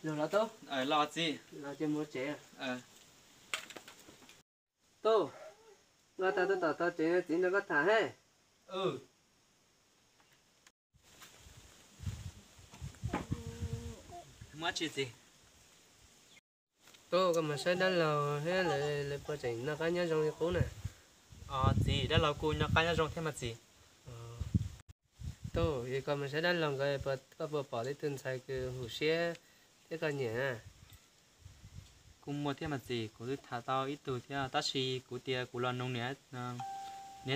Los los tub. Los txiv. Los ces mus tsev. Tub, nqa tau tub tom tau tsev txiv nrog koj tham he. Tub, koj mus saib dab laug thiab lawv puas tseem noj qab nyob zoo li qub na? Txiv, dab laug kuj noj qab nyob zoo thiab mas txiv. Tub, koj mus saib dab laug nkawd, koj puas pom ib tug ntxhais kws huv siab thiab koj nyiam? Kuj muaj thiab mas txiv, kuv twb tham tau ib tug thiab tab sis kuv tias kuv los noog niam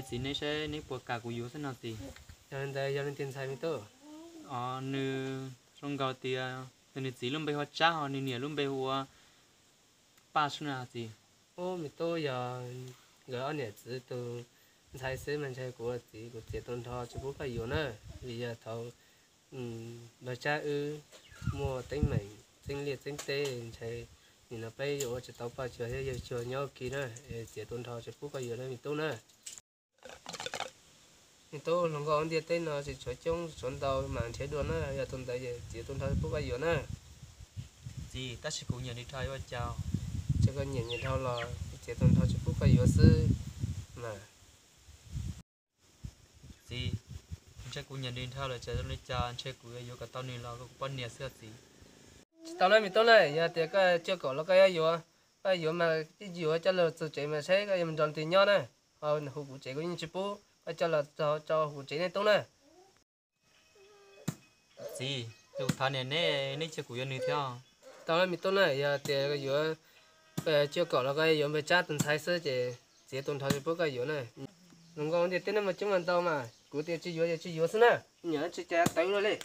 txiv neb saib neb puas kam kuv yuav xwb no txiv. Yog li ntawd yog leej twg ntxhais me tub? Nws zoo nkaus tias tus nws txiv lub npe hu ua Tsab, ho nws niam lub npe hu ua Paj xwb na txiv. Ub, me tub, yog nkawd ob niam txiv tus ntxhais xwb mas ntshe kuv ua txiv kuv txiav tau nrho tsis pub koj yuav na, vim yog thaum npawg Tsab wb muaj teeb meem txeeb liaj txeeb teb ntshe nim no peb yuav ua tsis tau poj cuag thiab yawg cuag nyob ua ke na, es txiav tau nrho tsis pub koj yuav na me tub na. Me tub, hluas nkauj ntiaj teb no tsis tshuav coob tsis tshuav ntau mas nrhiav dua na, yog tus ntawd txiav tau nrho tsis pub koj yuav na. Txiv, tab sis kuv nyiam nws dhau yuav ua cas? Txawm koj nyiam nws dhau los txiav tau nrho tsis pub koj yuav xwb mas. Txiv, ntshe kuv nyiam nws dhau lawm ces zoo li cas ntshe kuv yuav yuav kom tau nws los kuv poj niam xwb os txiv. Tsis tau na me tub na, yog tias koj cuaj kaum los koj yuav, koj yuav mas yuav coj los txug tsev mas saib koj yuav mus nrog leej twg nyob na. Ho hu kuv tsev kuv yeej tsis pub, koj coj los rau hu kuv tsev nej tub na. Txiv, kuv thov niam neb, neb cia kuv yuav nws thiab. Tau na me tub na, yog tias koj yuav, koj yuav cuaj kaum los koj yuav npawg Tsab tus ntxhais xwb ces txiav tau nrho tsis pub koj yuav na. Hluas nkauj ntiaj teb no mas coob mas ntau mas kuv tias tsis yuav ces tsis yuav xwb na, nyiam tsis cas tawv luaj li.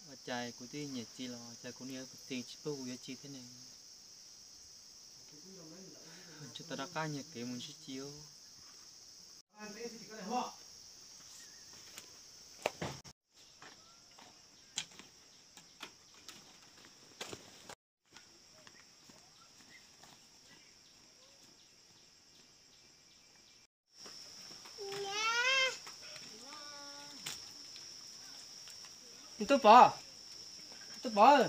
Ua cas kuv twb nyiam Ci los cas kuv niam kuv txiv tsis pub kuv yuav Ci thiab ne? Tsis tau rov qab nyiag kev mus ntsib Ci. Tub Pov, tub Pov,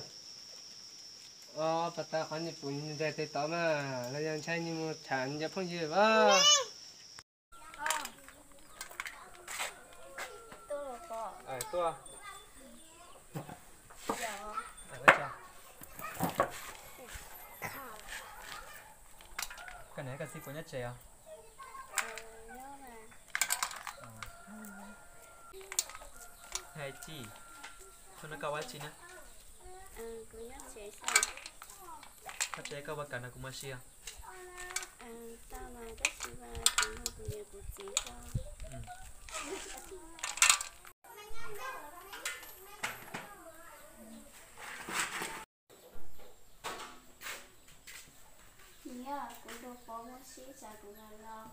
pas tas qhov niag pum nres tes tod mas los yog ntshai nws mus tham nws cov phooj ywg as. Tuaj. Koj niam koj txiv puas nyob tsev os? Hais Ci, thaum no koj ua dab tsi na? Koj tsev koj ua kam no kuv mus ua si os. Niam, kuv nrog Pov mus ua si tsam kuv mam los.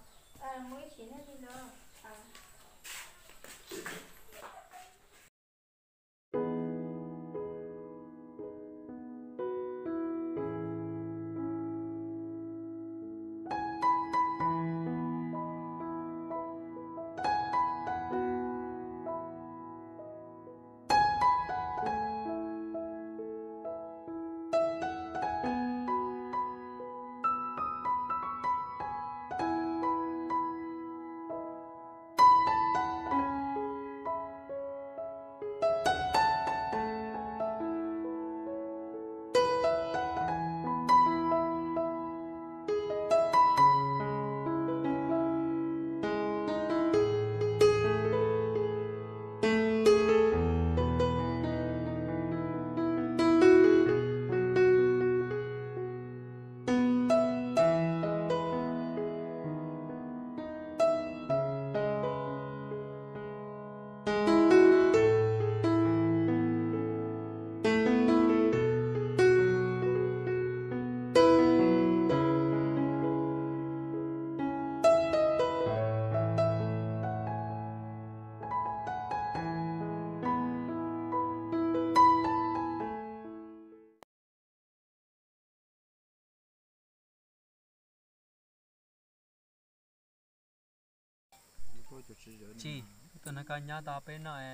Tsis, tus no koj nyob tau peb noj,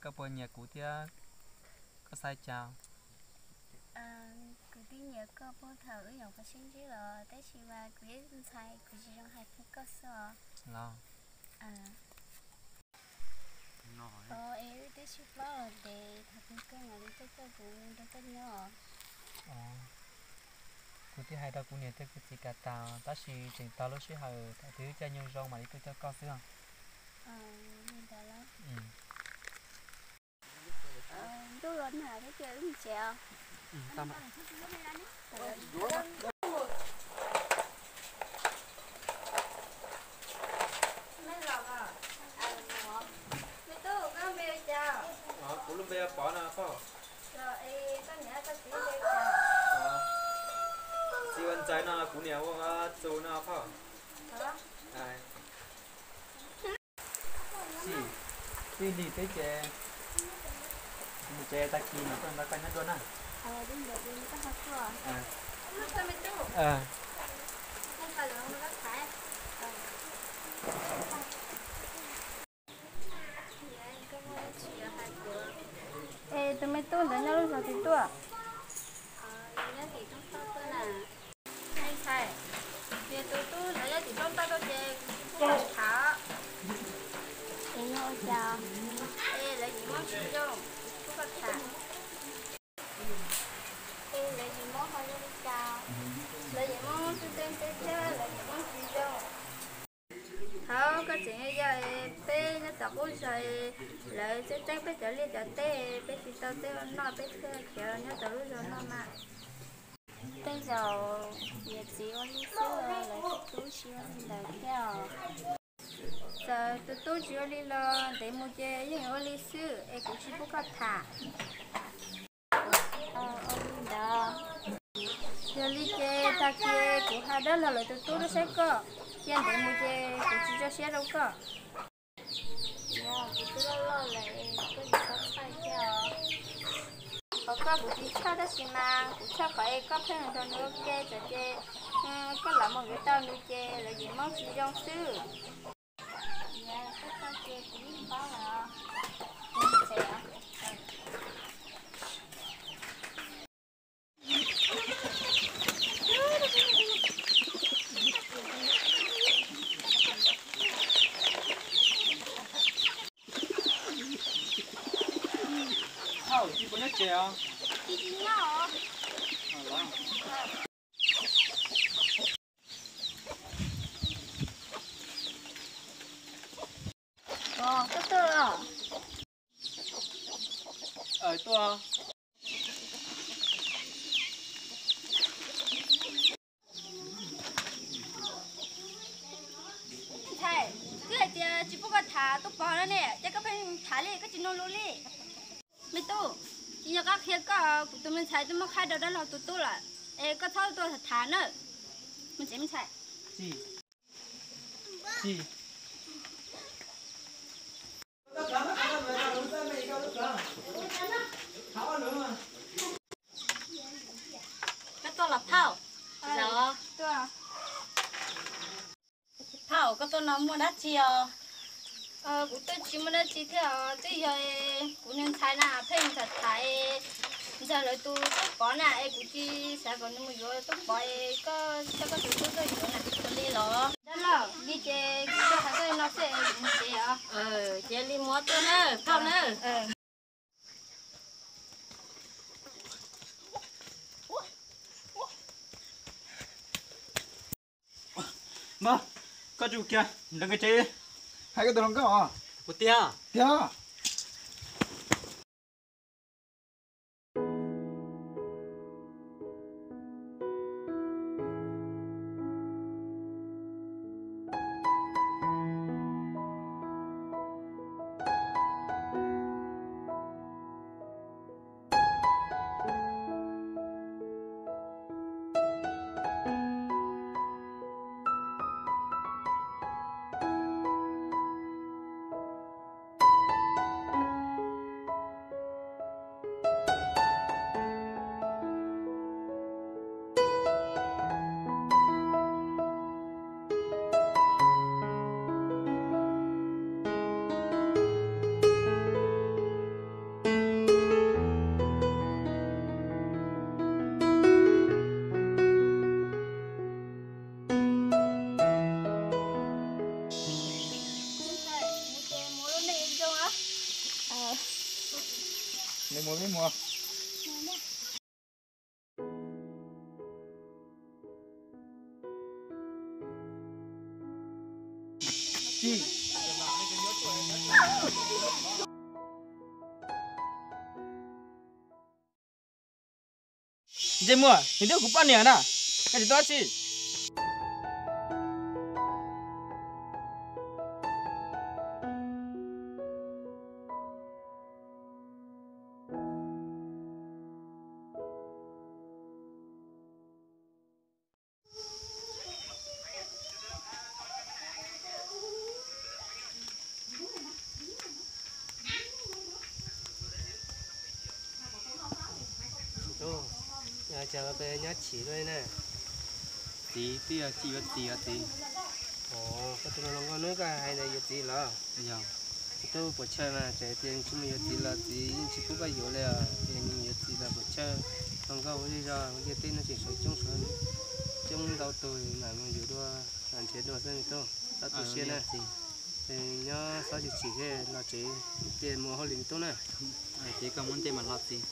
koj puas nyiam kuv thiab koj xav cas? Kuv twb nyiam koj puag thaum wb nyuam qhuav sib ntsib los, tab sis mas kuv yog ib tug ntxhais, kuv tsis zoo hais kiag koj xwb os. Los, es wb twb sib paub los ces thaum twg koj mam li tuaj coj kuv nrog koj nyob os? Kuv twb hais rau kuv niam thiab kuv txiv kam tas, tab sis tseem tos lub sij hawm thaum twg caij nyoog zoo mam li tuaj coj koj xwb os. Li ntawd los, ntuj los nag thiab ces wb mus tsev os. Me tub, koj lub npe li cas? Kuv lub npe ua Pov no phauj. Los es koj niam koj txiv lub npe li cas? Txiv ua Ntxawm no, kuv niam ua Txus no phauj. Tij li peb ces mus tsev, tag kis mam tuaj nrog koj nyob dua na. Es tus me tub ntawd nyob lub zos twg tuaj? Ntxhais, yog tus tub ntawd nyob tim rooj toj tuaj ces kuv tsis pub koj tham. Es yog ua cas? Es lawv yim Hmoob tsis zoo, kuv tsis pub koj tham. Es lawv yim Hmoob ho zoo li cas? Lawv yim Hmoob tub tseeb tseeb thiab lawv yim Hmoob tsis zoo. Thaum koj tseem yau yau, peb nyob tom qub zos, lawv tseem tseeb peb cov liaj cov teb, peb tsis tau teb ua noj, peb thiaj khiav nyob tom lub zos no mas. Tej zaum niam txiv ua li xwb, lawv tus tub tsis ua li ntawd thiab os. Txawm tus tub tsis ua li los ntev mus ces yeej ua li xwb, es kuv tsis pub koj tham. Ua li ntawd. Yog li ces tag kis kuv hais dab laug lawv tus tub tuaj saib koj, cia ntev mus ces kuv tsis tso siab rau koj. Yog kuv twb loj loj lawm, koj tsis txhob txhawj thiab os. Qhov koj kuv tsis txhawj, tab sis mas kuv txhawj qhov es koj pheej nrog nws ua ke, txawm ces koj lam mus yuav tau nws ces lawv yim Hmoob tsis zoo xwb. Thaum tsis puas nyob tsev os? Tsis tsis nyob os. Koj tuaj los? Tuaj. Ntxhais, twb hais tias tsis pub koj tham tub pov no ne, cas koj pheej tham li, koj tsis mloog lus li. Me tub, tsis nco qab qhia koj, kuv tus me ntxhais twb muab qhaib rau dab laug tus tub lawm, es koj txhob tuaj tham na. Mus tsev me ntxhais. Koj tuaj los phauj? Phauj, koj tuaj no muaj dab tsi os? Kuv twb tsis muaj dab tsi thiab os, twb yog kuv niag ntxhais na pheej tham tham es ntxawg lawv tus tub pov na es kuv tsis xav kom nws mus yuav tub pov es koj coj koj tus tub tuaj yuav na. Ua li los? Dab laug, li ces kuv tuaj hais koj no xwb es kuv mus tsev os. Ces li mus tuaj na phauj na. Mas, koj tsis kiag, nrog nkawd tsev. Hais koj tus hluas nkauj os. Puas tiag? Tiag. Ntsej muag, nws twb yog kuv poj niam na, koj tsis tau dab tsi. Cas nyob chim luaj na? Txiv, twb yog tsis yuav txiv os txiv. Koj tus hluas nkauj hnub koj hais ntawd yuav txiv los? Yog. Tub, puas chawj mas, tseem tias tsis mus yuav txiv los txiv yeej tsis pub koj yuav li os. Tias yuav txiv los puas chawj? Hluas nkauj ua zej zog ua liaj teb no tseem sawv coob, sawv coob ntau tus mam mus yuav dua, nrhiav dua xwb me tub. Txhob tu siab na. Nyob txhob chim chim thiab, los tsev, cia mus ua hauj lwm me tub na. Txiv, koj muab ncej mas los txiv.